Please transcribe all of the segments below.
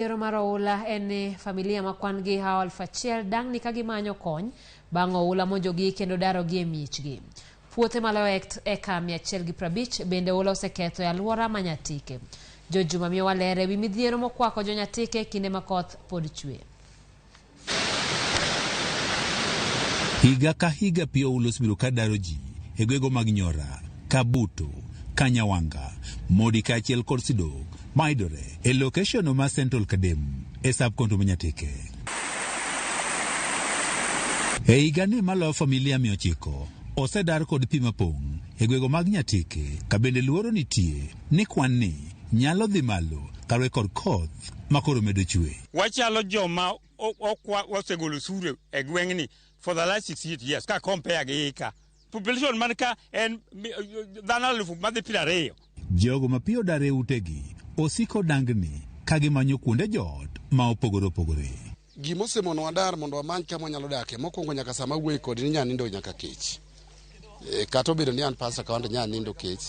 Midhiero mar oula en ni familia ma kwan gi hawo 1000 dang'ni ka gimanyo kony bang' oula monjogi kendo darogi e miechgi. Puothe maloyo eka 150 bende oula oseketho e alwora ma Nyatike. George Juma miyowa ler ewi midhiero mokwako jo Nyatike kinde ma koth pod chwe. Higa ka higa pi oula osebedo ka daro ji e gwego mag Nyora, Kabuto, Kanyawanga, Modi kaachiel kod Sidok mayudore e location ma Central Kadem e sub county ma Nyatike. E higani maloyo familia 900 osedar kod pi mapong' e gwego mag Nyatike ka bende luoro nitie ni kwan ni nyalo dhi malo kaluwore kod koth makoro medo chwe. Wachalo joma okwa osegolo osuru e gweng'ni for the last 68 years ka compare gi ika. Population man ka en dhano alufu madhi 20. Jogo ma pi odar e utegi osiko dangni ka gimanyo kuonde joot ma opogore opogore. Gima osemonowa dar mondo wamany kama wanyalo dakie, mokwongo nyaka sama awuoye kodi ni nya nindo nyaka kech. Kata obedo ni an pastor kawanda nya nindo kech.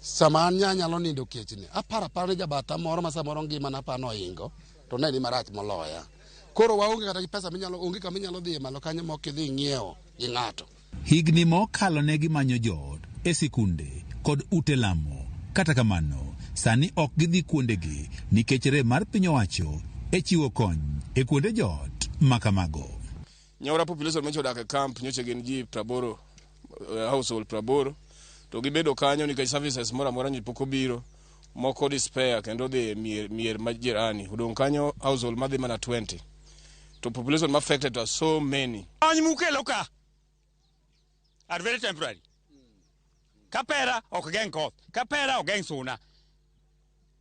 Sama an nya nyalo nindo kech ni, aparo apara ni jabatha moro ma samoro ngimana aparo ni ohingo, to ne ni marach moloya. Koro waonge kata gi pesa minyalo, onge kama inyalo dhiye malo kanyo ma ok idhi ng'iewo gi ng'ato. Higni mokalo ne gimanyo joot e sikunde kod ute lamo. Kata kamano, sani ok gidhi kuondegi nikech rem mar piny owacho e chiwo kony e kuonde joot ma kamago. Nyora population manyocha odak e camp nyocha gin ji 80, household 80, to gibedo kanyo nikech services moro amora nyocha pok obiro, moko despair kendo dhi e mier ma jirani. Odong' kanyo household madhi mana 20. To population ma affected are so many. Kony mukelo ka are very temporary. Kapera ok geng' koth, kapera ok geng' suna.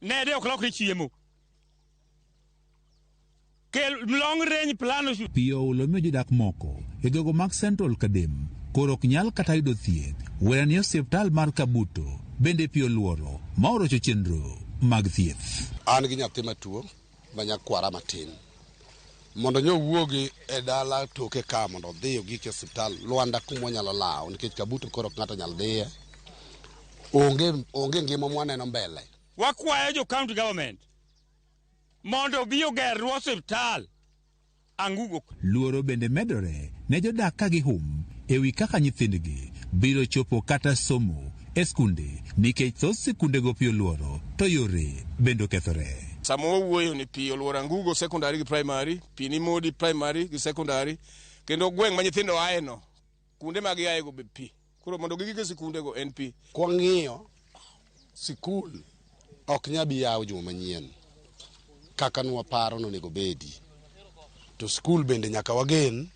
Nede ok lokre chiemo. Kel long range plan osu. Pi oula omiyo jodak moko e gwego mag Central Kadem koro ok nyal kata yudo thieth. Wera ni osiptal mar Kabuto bende pi oluoro ma orocho chenro mag thieth. An gi nyathi matuo ma nyakwara matin. Mondo nyo owuogi e dala toke ka mondo odhi ogik e osiptal Lwanda kuma onyalo lawo nikech Kabuto koro ok ng'ato nyal dhiye. Onge ngima mwaneno mbele. Wakwayo jo county government mondo obi ogerwa osiptal Angugo. Luoro bende medore ne jodak ka gihum ewi kaka nyithindgi biro chopo kata somo e skunde nikech thoth sikundego pi oluoro to yore bende okethore. Sama wawuoyo ni pi oluoro Angugo secondary gi primary, pi ni Modi primary gi secondary, kendo gweng' ma nyithindo ae no, kuonde ma giae go be pi. Koro mondo gigik e sikundego en pi. Kwang'iyo sikul ok nyal bi yawo juma manyien kaka nwaparo nonego bedi. To sikul bende nyaka wagen,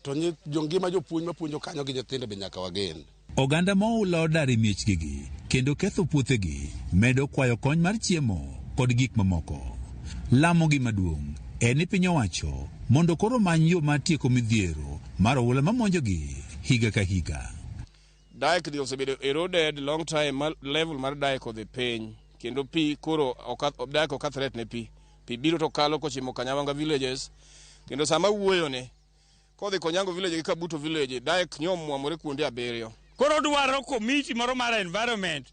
to ngima jopuonj mapuonjo kanyo gi nyithindo be nyaka wagen. Oganda ma oula odar e miechgi kendo ketho puothegi medo kwayo kony mar chiemo kod gik mamoko. Lamogi maduong' en ni piny owacho mondo koro many yo mar tieko midhiero mar oula mamonjogi higa ka higa. Dike ni osebedo eroded long time ma level mar dike odhi piny kendo pi koro dike ok a threat ne pi. Pi biro to kalo kochimo Kanyawanga villages kendo sama wuoyo ni kodhi Konyango village gi Kabuto village dike nyo omwomore kuonde 7. Koro dwaro committee moro mar environment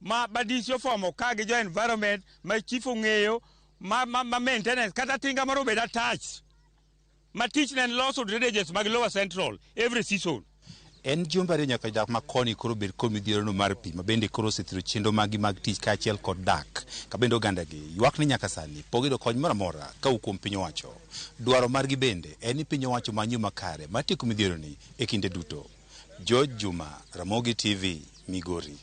ma Badisi ofomo ka gi jo environment ma chief ong'eyo ma maintenance kata tinga moro obed attached ma tich ne en loso drainages mag Lower Central every season. En jumbe ariyo nyaka jodak ma koni koro bed kod midhiero no mar pi ma bende koro osethiro chenro maggi mag tich kaachiel kod dak. Ka bende oganda gi ywak ni nyaka sani pok giyudo kony moro amora kawuok kuom piny owacho. Dwaro margi bende en ni piny owacho many yo makare mar tieko midhiero ni e kinde duto. George Juma, Ramogi TV, Migori.